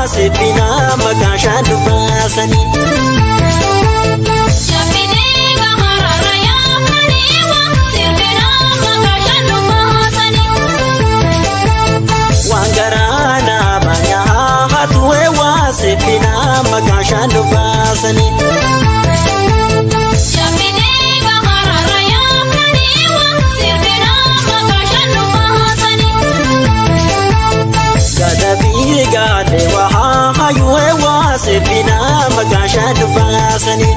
waa sirbinaa maqaa shaannu baasanii. Shafinee gamarra yaafnanii waa sirbinaa maqaa shaannu baasanii. Waan garaa nama nyaatu waa sirbinaa maqaa shaannu baasanii. Shafinee gamarra yaafnanii waa sirbinaa maqaa shaannu baasanii. Gadabii gaadhe waa hayyuu waa sirbinaa maqaa shaannu baasanii.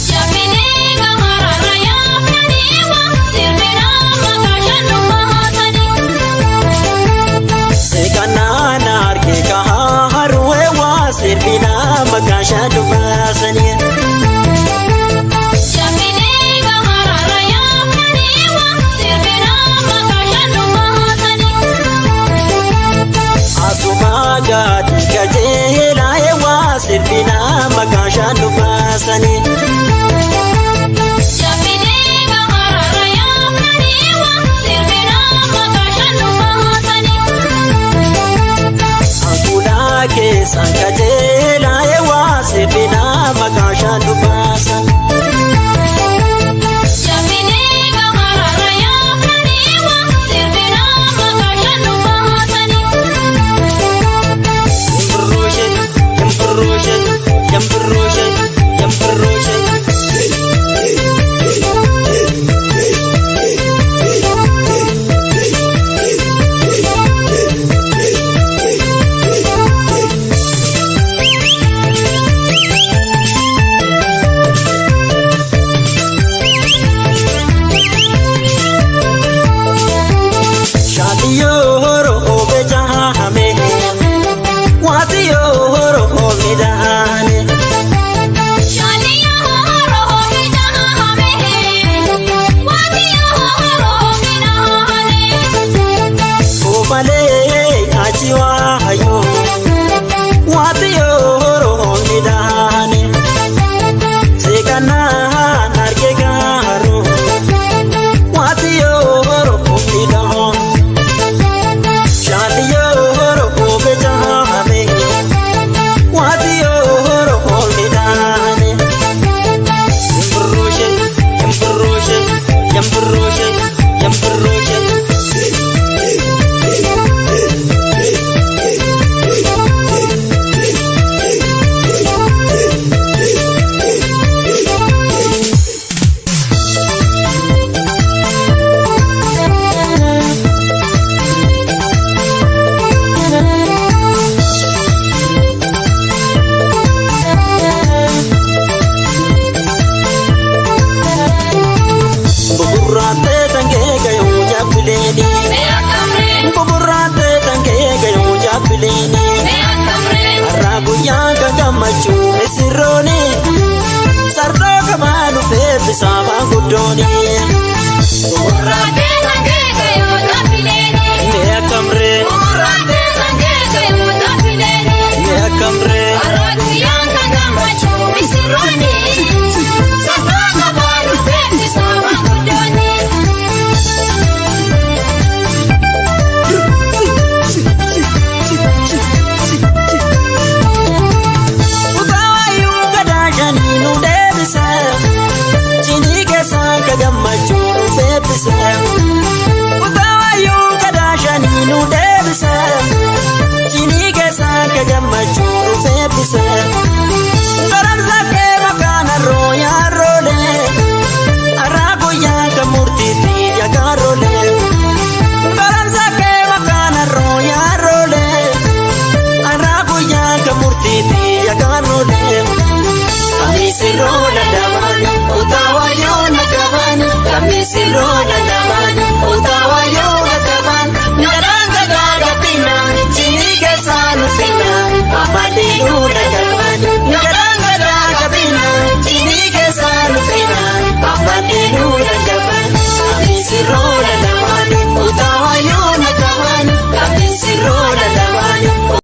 Shafinee gamarra yaafnanii waa sirbinaa maqaa shaannu baasanii. Seekanaan arge kahaa haruwee waa sirbinaa maqaa shaannu baasanii. Shafinee gamarra yaafnanii waa sirbinaa maqaa shaannu baasanii. Asuma gadi qajeelaa waa sirbinaa maqaa shaannu baasanii.